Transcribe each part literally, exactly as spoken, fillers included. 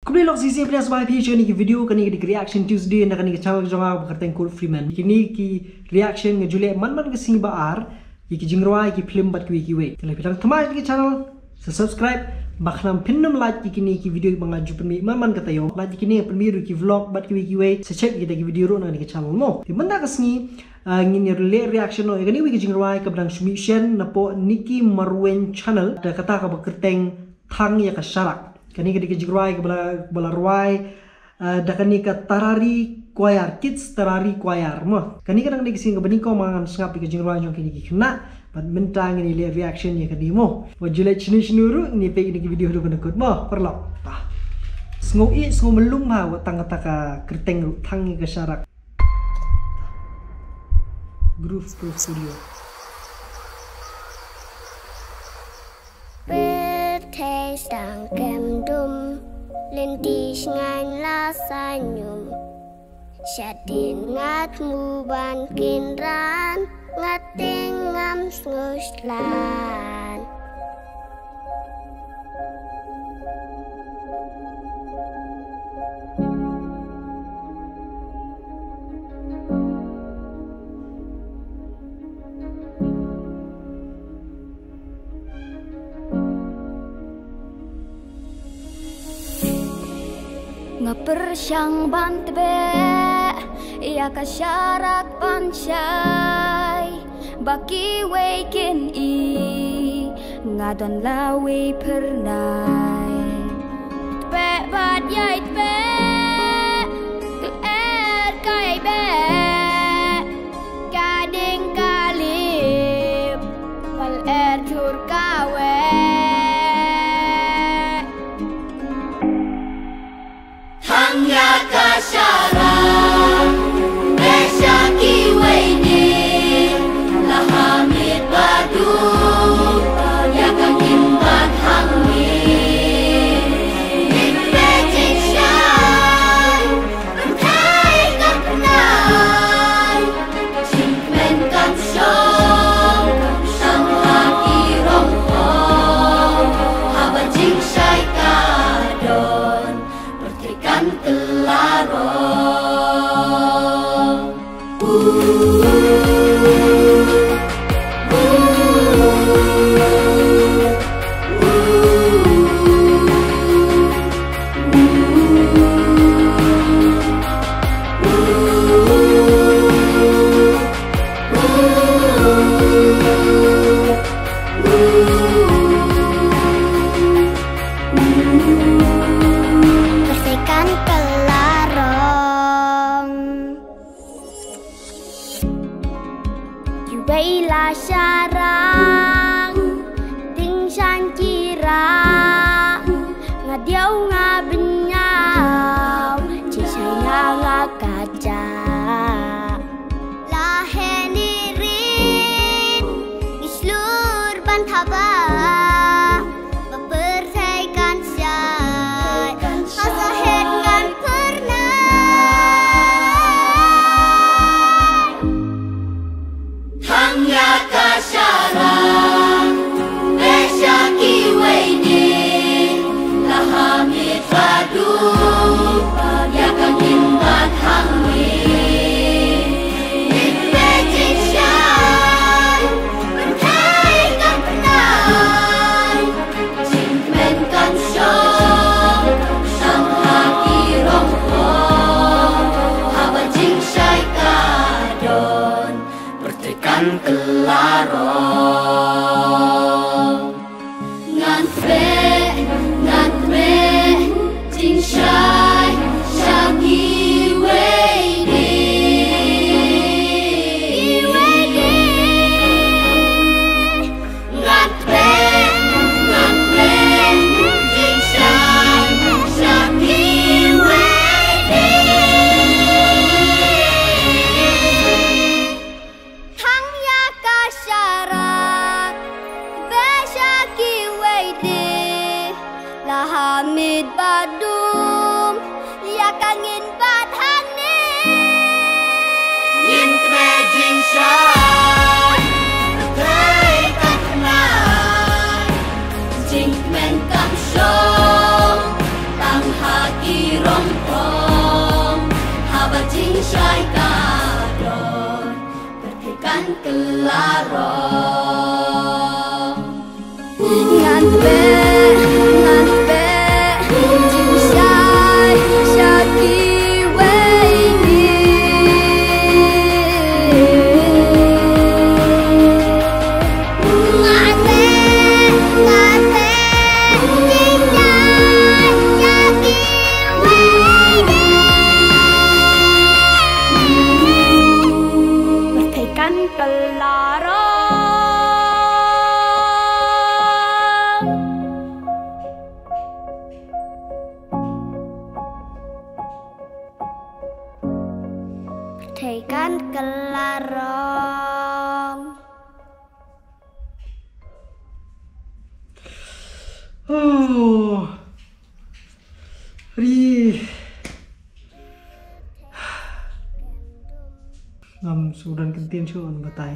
Khublei lok shisha, pdiang sngewbha ïa phi sha kane ka video, kane ka dei ka Reaction Tuesday na kane ka channel jong nga ba kyrteng Kurt Freeman. Kine ki reaction nga ju leh man man ka sngi ba ar ïa ki jingrwai, ki film bad kiwei kiwei. Te lada phi dang thymmai ïa kane ka channel, sa subscribe, bad khnang phin ym lait ïa kine ki video ba nga ju pynmih man man ka taïew. Lait ïa kine, pynmih ruh ki vlog bad kiwei kiwei, sa check ïa kita ki video ruh na kane ka channel mo. Te mynta ka sngi, ah, ngin ïa leh reaction noh ïa kane kawei ka jingrwai kaba dang shu mih shen napoh Nicky Marwein channel, da kata kaba kyrteng Thang ïa ka Sharak. Kane ka dei ka jingrwai kaba la, ba la rwai, ah, da kane ka Tarari Choir, Kids Tarari Choir mo. Kane ka dang dei ka sien kaba nyngkong ba ngan sngap ïa ka jingrwai jong kine ki khynnah. Bad mynta ngin ïa leh reaction ïa kane mo. Wat ju leit shano shano ruh, ngin ïa peit ïa kine ki video haduh ba kut mo. Paralok. Tah. Sngew ïeit, sngew myllung bha wat tang kata ka kyrteng ruh, Thang ïa ka Sharak. Groove Pro Studio. Pyrthei sdang kem dum, lynti shngaiñ la saiñum. Shadien nga thmu ban kynran, nga tieng ngam sngew shlaiñ. Nga pyrshang ban tbeh ïa ka sharak ban shai, ba kiwei kin ïohi nga don lawei phyrnai. Tbeh bad ïai tbeh, to er kai beh, ka ding ka lip, pal er jhur ka weh. Thang ïa ka sharak, beh sha kiwei de, la ha miet ba dum, ïa ka ngin bat hangne. Ngin beh jingshai, pyrthei ka pyrthei, jingkmen kam shong, shong ha ki rong khong, haba jingshai ka don. Pyrthei kan kylla rong. Pyrthei kan kylla rong. Kiwei la sharak, ding shan kira. Nga diaw nga bynñiaw, jingshai nga nga kajak. La heh ni rit, ngi shlur ban thaba, ba pyrthei kan shai, ha sahet ngan pyrnai. Thang ïa ka sharak, beh sha kiwei de, la ha miet ba dum, ïa ka ngin bat hangne. Ngin beh jingshai, pyrthei kan pyrnai, jingkmen kan shong, shong ha ki rong khong, haba jingshai ka don, pyrthei kan kylla rong. Ngan tbeh, ngan tbeh, jingshai, sha kiwei de. Kiwei de. Ngan tbeh, ngan tbeh, jingshai, sha kiwei de. Thang ïa ka sharak, beh sha kiwei de, la ha miet ba dum, ïa ka ngin bat hangne. Ngin tbeh jingshai, pyrthei kan pyrnai, jingkmen kan shong, tang ha Rong pong, haba jingshai ka don, pyrthei kan kylla rong. Ngan beh, ngan beh, jingshai sha kiwei ni. Ngan beh, ngan beh, jingshai sha kiwei ni. Pyrthei kan kylla rong. Pyrthei kan kylla rong. Oh. Ri. Ngam shu don kyntien shuh ban batai.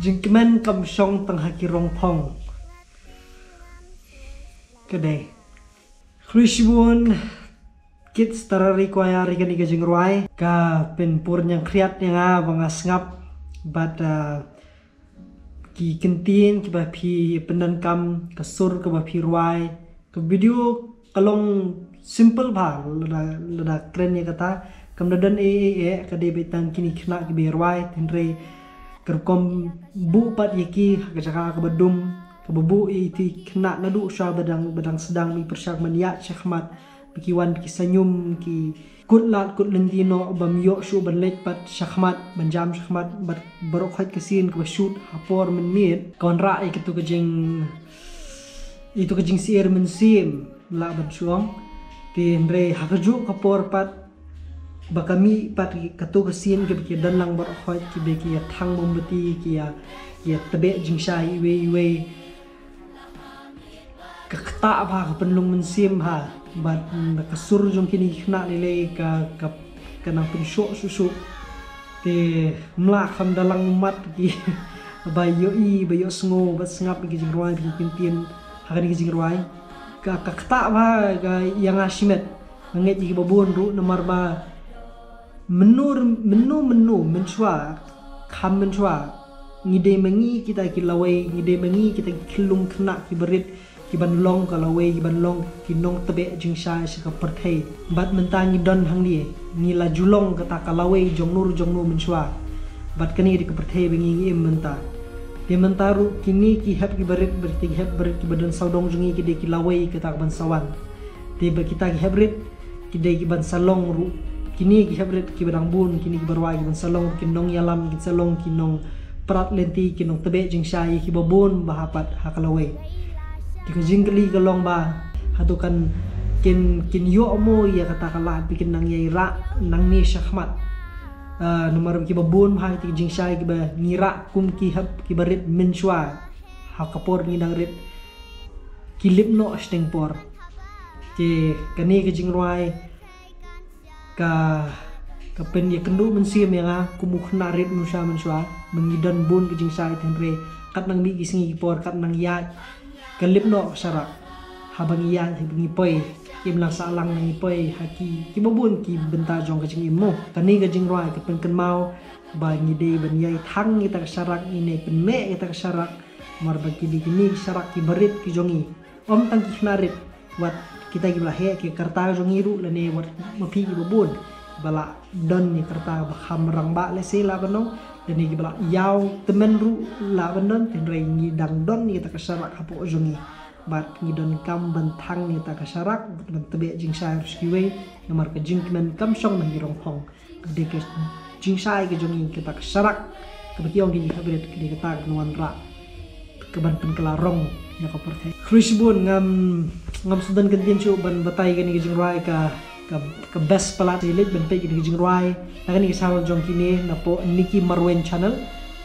Jingkmen kam shong tang ha ki rong phong. Ka dei. Khublei shibun Kids Literary Choir ïa kane ka jingrwai. Ka pynpur ñiangkhriat ïa nga ba nga sngap bad, ah, ki kyntien kiba phi pyndonkam, ka sur kaba phi rwai. Ka video ka long simple bha, lada, lada kren ïa kata kam da don ei ei ei, ka dei beit tang kine ki khynnah kiba rwai, hynrei ka rukom buh pat ïa ki ha ka jaka kaba dum, kaba buh ïa ki khynnah naduh shuwa ba dang, ba dang sdang ban pyrshang ban ïaid shakhmat, ba ki wan ba ki sñium, ki kut lad kut lynti noh bym ïoh shuh ban leit pat shakhmat, ban jam shakhmat, bad baroh khoit ka sien kaba shoot ha por mynmiet ka wanrah ïa kito ka jing, ïa kito ka jingsyier mynsiem lah ban shu ong. Te hynrei ha kajuh ka por pat ba ka mih pat kato ka sien kaba ki don lang baroh khoit, kiba ki ïa thang mombati, ki ïa, ki ïa tbeh jingshai iwei iwei. Ka ktah bha, ka pynlong mynsiem bha. Bad, mm, ka sur jong kine ki khynnah lei lei ka, ka, ka nang pynshoh shuh shuh. Te mlak kham da lang mat ki ba ïohi, ba ïohsngew, ba sngap ïa ki jingrwai, ïa ki kyntien ha kane ka jingrwai. Ka, ka ktah bha ka ïa nga shimet. Nga ngeit ïa kiba bun ruh namar ba mynno, mynno, mynno, mynshuwa, kham mynshuwa, ngi dei ma ngi kita ki lawei, ngi dei ma ngi kita ki khyllung khynnah kiba rit, kiban long ka lawei, kiban long ki nongtbeh jingshai sha ka pyrthei. Bad mynta ngi don hangne, ngi la ju long kata ka lawei jong no jong no mynshuwa. Bad kane dei ka pyrthei ba ngi im mynta. Te mynta ruh kine ki hep kiba rit, bad ki hep barit kiba don sawdong jong ngi ki dei ki lawei kata kaban sa wan. Te ba kita ki hep rit ki dei kiban sa long ruh, kine ki hep rit kiba dang bun, kine kiba rwai kiban sa long ruh ki nongïalam, kin sa long ki nongprat lynti, ki nongtbeh jingshai ïa kiba bun bha pat ha ka lawei. Te ka jingkylli ka long ba hato kan kin, kin ïoh mo ïa kata ka lad ba kin nang ïai rah nangne shakhmat. Ah, namar kiba bun bha kita ki jingshai kiba ngi rah kum ki hep kiba rit mynshuwa ha ka por ngi dang rit ki lip noh shiteng por. Te kane ka jingrwai ka, ka pynïakynduh mynsiem ïa nga kum u khynnah rit mynshuwa mynshuwa, ba ngi don bun ka jingshai, hynrei kat nang mih ki sngi ki por, kat nang ïaid ka lip noh ka sharak. Haba ngi ïaid, haba ngi poi, im lang sah lang nang ngi poi ha ki, kiba bun ki bynta jong ka jingim mo. Kane ka jingrwai ka pynkynmaw ba ngi dei ban ïai thang ïa kata ka sharak, ngi dei pynmeh ïa kata ka sharak. Namar ba ki dei kine ki sharak kiba rit ki jong ngi. Ym tang ki khynnah rit, wat kita kiba la heh ki karta jong ngi ruh lane wat ma phi kiba bun ba la don ïa karta ba kham rangbah lehse lah ban ong, lane kiba la ïaw tymmen ruh lah ban don, hynrei ngi dang don ïa kata ka sharak hapoh jong ngi. Bad ngi donkam ban thang ïa kata ka sharak, ban tbeh jingshai ruh sha kiwei, namar ka jingkmen kam shong na ki rong phong. Ka dei ka jingshai ka jong ngi, kata ka sharak kaba ki ong ki hep rit, ka dei kata ka ban wanrah, ka ban pynkylla rong ïa ka pyrthei. Khublei shibun, ngam, ngam sngewdon kyntien shuh ban batai kane ka jingrwai ka, ka, ka best palat. Ïa leit ban peit kane ka jingrwai na kane ka channel jong kine, napoh Nicky Marwein channel.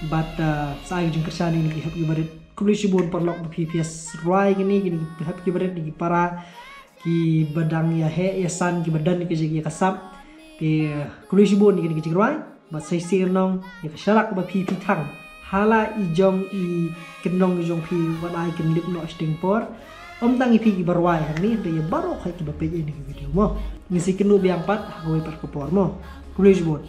Bad, ah, sa ai ka jingkyrshan ïa kine ki hep kiba rit. Khublei shibun paralok ba phi, phi ïa rwai kine, kine ki hep kiba rit, kine ki para kiba dang ïa heh ïa san, kiba don ïa ka jingïakasap. Te khublei shibun ïa kine ki jingrwai. Bad sa shisien nong ïa ka sharak ba phi, phi thang ha la i jong i kyndong i jong phi, wat ai kin lip noh shiteng por. Ym tang ïa phi kiba rwai hangne, hynrei ïa baroh hi kiba peit ïa kane ka video mo. Ngin sa ïakynduh biang pat ha kawei pat ka por mo. Khublei shibun.